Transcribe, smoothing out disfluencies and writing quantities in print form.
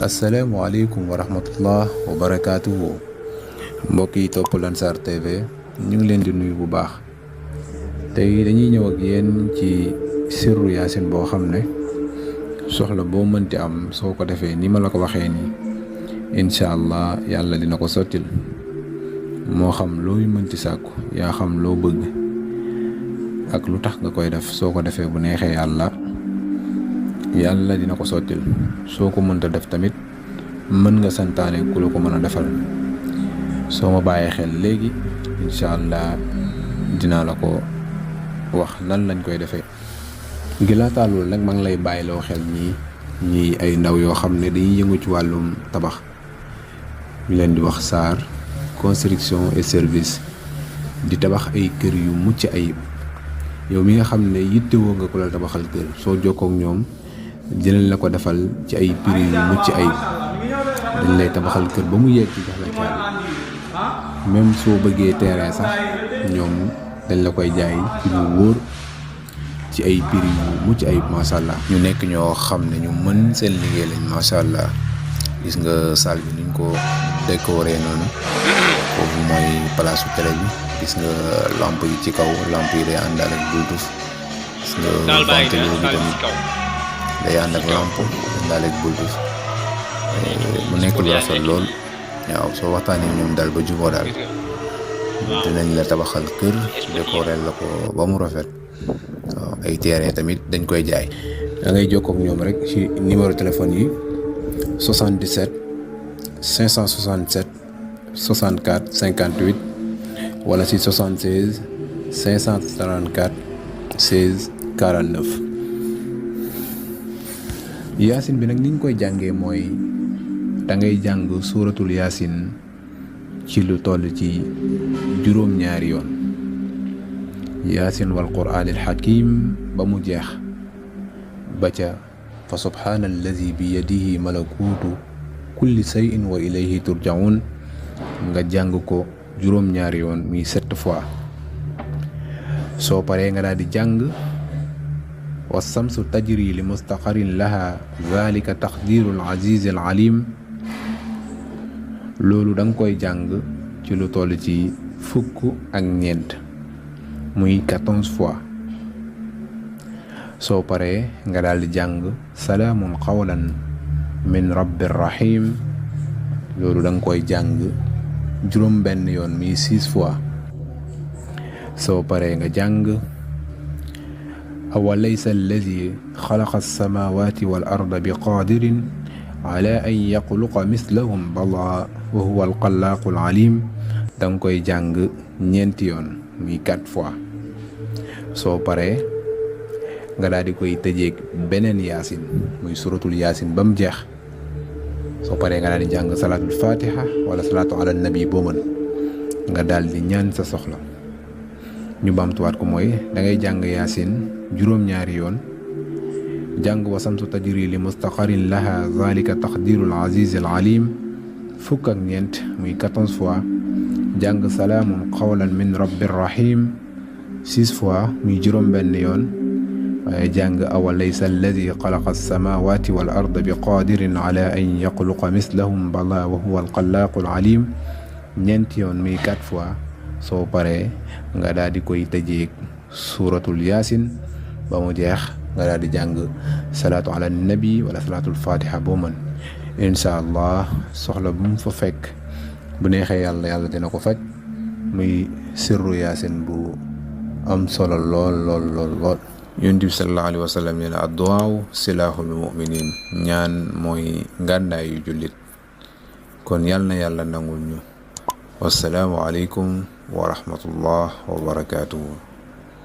asalaamualeykum wa rahmatullah wa barakaatuhu. mbokk yi topp Lansar TV ñu ngi leen di nuyu bu baax. tey dañuy ñëw ak yéen ci sirru yaasin boo xam ne soxla boo mënti am soo ko defee ni ma la ko waxee nii incha allah yàlla dina ko sottil. moo xam looy mënti sàkku yaa xam loo bëgg ak lu tax nga koy def soo ko defee bu neexee yàlla dina ko sottil. soo ko mënta def tamit mën nga santaane ku la ko mën a defal. soo ma bàyyee xel léegi incha allah dinaa la ko wax nan lañ koy defee. gi laataa loolu nag maa ngi lay bàyyiloo xel ñii ay ndaw yoo xam ne dañuy yëngu ci wàllum tabax. ñu leen di wax SAR construction et service, di tabax ay kër yu mucc ayib. yow mi nga xam ne yittewoo nga ko la tabaxal kër soo jokkoo ak ñoom dinañ la ko defal ci ay prix yu mucc ayib. dañ lay tabaxal kër ba mu yegg ci jox la caabi. même soo bëggee terrain sax ñoom dañ la koy jaay ci lu wóor ci ay prix yu mucc ayib macha allah. ñu nekk ñoo xam ne ñu mën seen liggéey lañ macha allah. gis nga salle bi niñ ko décoré noonu foofu mooy palaasu télé bi. gis nga lampe yi ci kaw lampe yi day ànd ak bluetooth. gis nga ventilo bi tamit day ànd ak lampe ànd ak bluetooth. mu nekk lu rafet lool. waaw soo waxtaanee ñoom daal ba juboo daal dinañ la tabaxal kër décoré la ko ba mu rafet. waaw ay terrain tamit dañ koy jaay. da ngay jokkoo ak ñoom rek ci numéro téléphone yi 77 567 64 58 wala ci 76 534 16 49. yaasin bi nag ni ñu koy jàngee mooy da ngay jàng suuratul yaasin ci lu toll ci juróom-ñaari yoon. yaasin wal quraanil hakiim ba mu jeex ba ca fa subhaana allazi bi yadihi malakuutu kulli shay'in wa ilayhi turja'un nga jàng ko juróom-ñaari yoon muy 7 fois. soo paree nga daal di jàng wa samsu tajri li mustaqarin laha zalika taqdirul azizil alim. loolu da nga koy jàng ci lu toll ci 14 muy 14 fois. soo paree nga daal di jàng salaamun qawlan min rabbir rahim. loolu da nga koy jàng juróom benn yoon muy 6 fois. soo paree nga jàng awalaysa alladi xalaqa alsamawati wal arda bi qadirin ala an yaxluqa mislahum bala wa huwa alxalaaqu alalim. da nga koy jàng 4 yoon muy 4 fois. soo paree nga daal di koy tëjeeg beneen yaasin muy suratul yaasin ba mu jeex. soo paree nga daal di jàng salaatul fatiha wala salaatu ala nabi boo mën nga daal di ñaan sa soxla. ñu bamtuwaat ko mooy da ngay jàng yaasin juróom-ñaari yoon jàng wa samsu tajri li mustaqarin laha zalika taqdirul azizil alim 14 muy 14 fois. jàng salaamun qawlan min rabbir rahim 6 fois muy juróom benn yoon. waaye jàng awalaysa alladi xalaqa alsamawati wal arda bi qadirin ala an yaxluqa mislahum bala wa huwa alxalaaqu alalim 4 yoon muy 4 fois. soo paree nga daal di koy tëjeeg suuratul yaasin ba mu jeex nga daal di jàng salaatu ala nabi wala salaatul fatiha boo mën. incha allah soxla bu mu fa fekk bu neexee yàlla dina ko faj. muy sirru yaasin bu am solo lool. yonent bi sallallahu alayhi wa sallam nee na adduwaaw silaahul muminin. ñaan mooy ngàndaayu jullit. kon yal na yàlla nangul ñu. wassalaamu aleykum wa rahmatullah wa barakaatuhu.